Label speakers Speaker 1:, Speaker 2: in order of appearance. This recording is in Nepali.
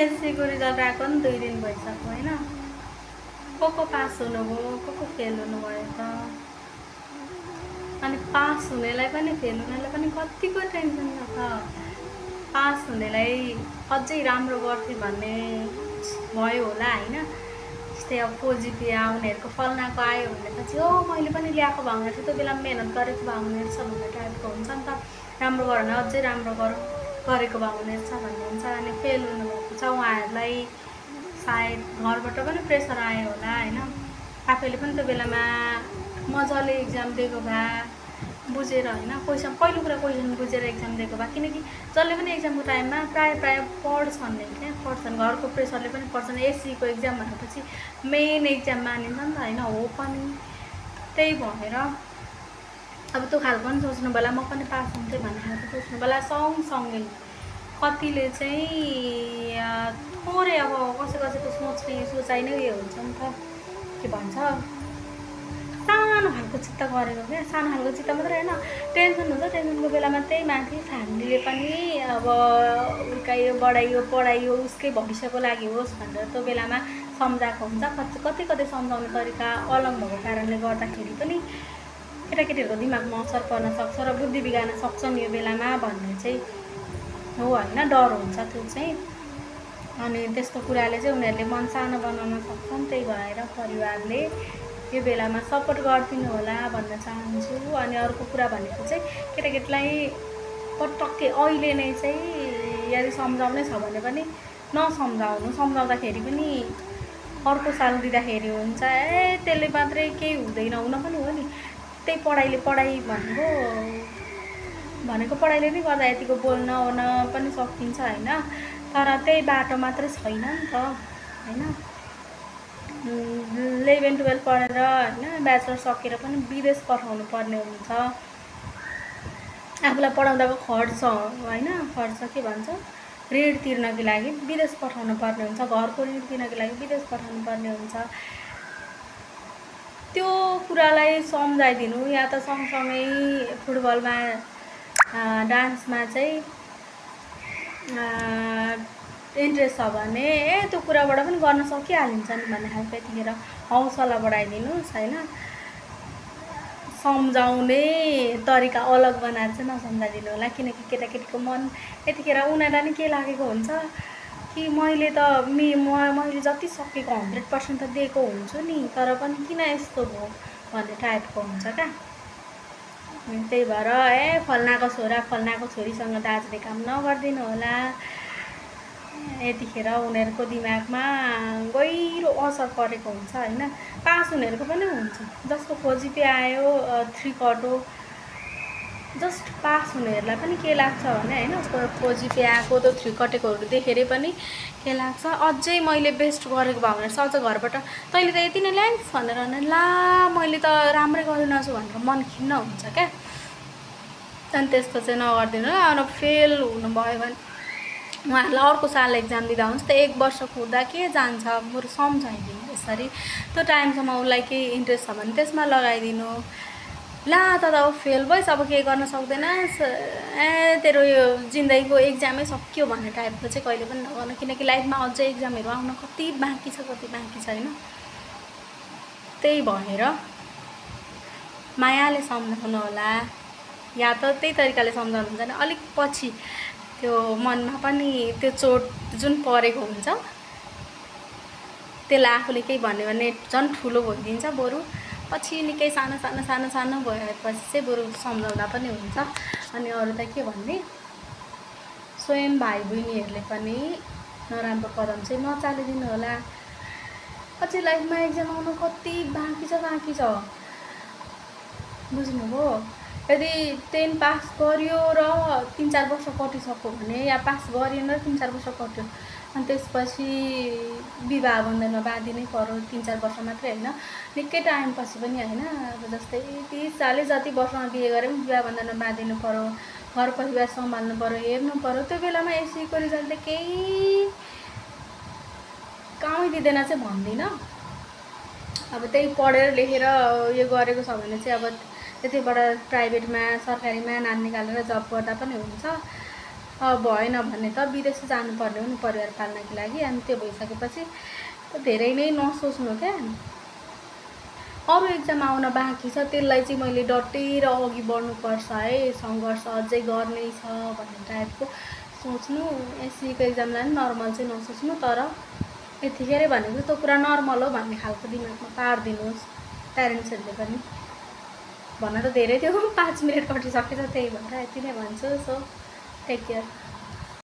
Speaker 1: एससीको रिजल्ट आएको नि 2 दिन भइसक्यो होइन। को पास हुनुभयो, को फेल हुनुभयो त। अनि पास हुनेलाई पनि फेल हुनेलाई पनि कतिको टेन्सन छ त। पास हुनेलाई अझै राम्रो गर्थे भन्ने भयो होला होइन। जस्तै अब पोजिटिभ आउनेहरूको फल्नाको आयो भनेपछि हो मैले पनि ल्याएको भए हुने थियो, त्यो बेला मेहनत गरेको भए हुने रहेछ भन्ने टाइपको हुन्छ नि त। राम्रो गर भने अझै राम्रो गरेको भए हुने रहेछ भन्ने हुन्छ। अनि फेल हुनुभएको छ उहाँहरूलाई सायद घरबाट पनि प्रेसर आयो होला होइन। आफैले पनि त्यो बेलामा मजाले एक्जाम दिएको भए बुझेर होइन, पहिलो कुरा क्वेसन बुझेर एक्जाम दिएको भए। किनकि जसले पनि एक्जामको टाइममा प्रायः पढ्छन् नि, क्या पढ्छन्, घरको प्रेसरले पनि पढ्छन्। एससीको एक्जाम भनेपछि मेन एक्जाम मानिन्छ नि त होइन। हो पनि त्यही भएर अब त्यो खालको पनि सोच्नु बेला म पनि पास हुन्थेँ भन्ने खालको सोच्नु बेला सँगसँगै कतिले चाहिँ थोरै अब कसैको सोचाइ नै उयो हुन्छ नि त, के भन्छ सानो खालको चित्त गरेको क्या। सानो खालको चित्त मात्रै होइन, टेन्सन हुन्छ। टेन्सनको बेलामा त्यही माथि फ्यामिलीले पनि अब हुर्कायो पढाइयो उसकै भविष्यको लागि होस् भनेर त्यो बेलामा सम्झाएको हुन्छ। कति सम्झाउने तरिका अलग भएको कारणले गर्दाखेरि पनि केटाकेटीहरूको दिमागमा असर पर्न सक्छ र बुद्धि बिगार्न सक्छन् यो बेलामा भन्ने चाहिँ हो होइन। डर हुन्छ त्यो चाहिँ। अनि त्यस्तो कुराले चाहिँ उनीहरूले मन सानो बनाउन सक्छन्। त्यही भएर परिवारले यो बेलामा सपोर्ट गरिदिनु होला भन्न चाहन्छु। अनि अर्को कुरा भनेको चाहिँ केटाकेटीलाई पटक्कै अहिले नै चाहिँ यदि सम्झाउनै छ भने पनि नसम्झाउनु। सम्झाउँदाखेरि पनि अर्को साल दिँदाखेरि हुन्छ त्यसले मात्रै केही हुँदैन, हुन पनि हो नि। त्यही पढाइ भनेको पढाइले नै गर्दा यतिको बोल्न ओर्न पनि सकिन्छ होइन। तर त्यही बाटो मात्रै छैन नि त होइन। 11-12 पढेर होइन ब्याचलर सकेर पनि विदेश पठाउनु पर्ने हुन्छ। आफूलाई पढाउँदाको खर्च होइन, खर्च के भन्छ ऋण तिर्नको लागि विदेश पठाउनु पर्ने हुन्छ। घरको ऋण तिर्नको लागि विदेश पठाउनु पर्ने हुन्छ। त्यो कुरालाई सम्झाइदिनु या त सँगसँगै फुटबलमा डान्समा चाहिँ इन्ट्रेस्ट छ भने त्यो कुराबाट पनि गर्न सकिहालिन्छ नि भन्ने खालको यतिखेर हौसला बढाइदिनुहोस् होइन। सम्झाउने तरिका अलग बनाएर चाहिँ नसम्झाइदिनु होला। किनकि केटाकेटीको मन यतिखेर उनीहरूलाई नि के लागेको हुन्छ कि मैले जति सकेको 100% त दिएको हुन्छु नि, तर पनि किन यस्तो भयो भन्ने टाइपको हुन्छ क्या। त्यही भएर फल्नाको छोरा फल्नाको छोरीसँग दाजुले काम नगरिदिनु होला। यतिखेर उनीहरूको दिमागमा गहिरो असर परेको हुन्छ होइन। पास हुनेहरूको पनि हुन्छ, जसको पोजिटिभ आयो 3 कटो जस्ट पास हुनेहरूलाई पनि के लाग्छ भने होइन, उसको पोजिटिभ आएको त्यो 3 कटेकोहरू देखेर पनि के लाग्छ अझै मैले बेस्ट गरेको भए भनेर अझ घरबाट तैँले त यति नै ल्याइस् भनेर भने ला मैले त राम्रै गरिनछु भनेर मन खिन्न हुन्छ क्या। अनि त्यस्तो चाहिँ नगरिदिनु होला। अनि फेल हुनुभयो भने उहाँहरूलाई अर्को साल एक्जाम दिँदा हुन्छ त। 1 वर्ष कुर्दा के जान्छ, बरु सम्झाइदिनु यसरी। त्यो टाइमसम्म उसलाई केही इन्ट्रेस्ट छ भने त्यसमा लगाइदिनु। ला त अब फेल भइस् अब केही गर्न सक्दैनस्, तेरो यो जिन्दगीको एक्जामै सकियो भन्ने टाइपको चाहिँ कहिले पनि नगर्नु। किनकि लाइफमा अझै एक्जामहरू आउन कति बाँकी छ होइन। त्यही भएर मायाले सम्झाउनु होला, या त त्यही तरिकाले सम्झाउनु हुन्छ नि अलिक पछि त्यो मनमा पनि त्यो चोट जुन परेको हुन्छ त्यसलाई आफूले केही भन्यो भने झन् ठुलो भइदिन्छ। बरु पछि निकै सानो भएपछि चाहिँ बरु सम्झाउँदा पनि हुन्छ। अनि अरू त के भन्ने, स्वयं भाइ बहिनीहरूले पनि नराम्रो कदम चाहिँ नचालिदिनु होला। अझै लाइफमा एक्जाम आउनु कति बाँकी छ बुझ्नुभयो। यदि 10 पास गरियो र 3-4 वर्ष कटिसक्यो भने, या पास गरिएन र 3-4 वर्ष कट्यो अनि त्यसपछि विवाह बन्धनमा बाँधिनै पर्यो। 3-4 वर्ष मात्रै होइन, निकै टाइम पछि पनि होइन। अब जस्तै 30-40 जति वर्षमा बिहे गरे पनि विवाह बन्धनमा बाँधिनु पर्यो, घर परिवार सम्हाल्नु पर्यो, हेर्नु पर्यो। त्यो बेलामा एससीको रिजल्टले केही कामै दिँदैन चाहिँ भन्दिनँ। अब त्यही पढेर लेखेर यो गरेको छ भने चाहिँ अब त्यतिबाट प्राइभेटमा सरकारीमा नाम निकालेर जब गर्दा पनि हुन्छ। भएन भने त विदेश जानुपर्ने हो नि परिवार पाल्नको लागि। अनि त्यो भइसकेपछि धेरै नै नसोच्नु क्या। अरू एक्जाम आउन बाँकी छ, त्यसलाई चाहिँ मैले डटेर अघि बढ्नुपर्छ है, सङ्घर्ष अझै गर्नै छ भन्ने टाइपको सोच्नु। एससीको एक्जामलाई पनि नर्मल चाहिँ नसोच्नु, तर यतिखेर भनेको त्यो कुरा नर्मल हो भन्ने खालको दिमागमा पारिदिनुहोस् प्यारेन्ट्सहरूले पनि। भन्न त धेरै थियो, 5 मिनट कटिसकेछ, त्यही भएर यति नै भन्छु। So take care.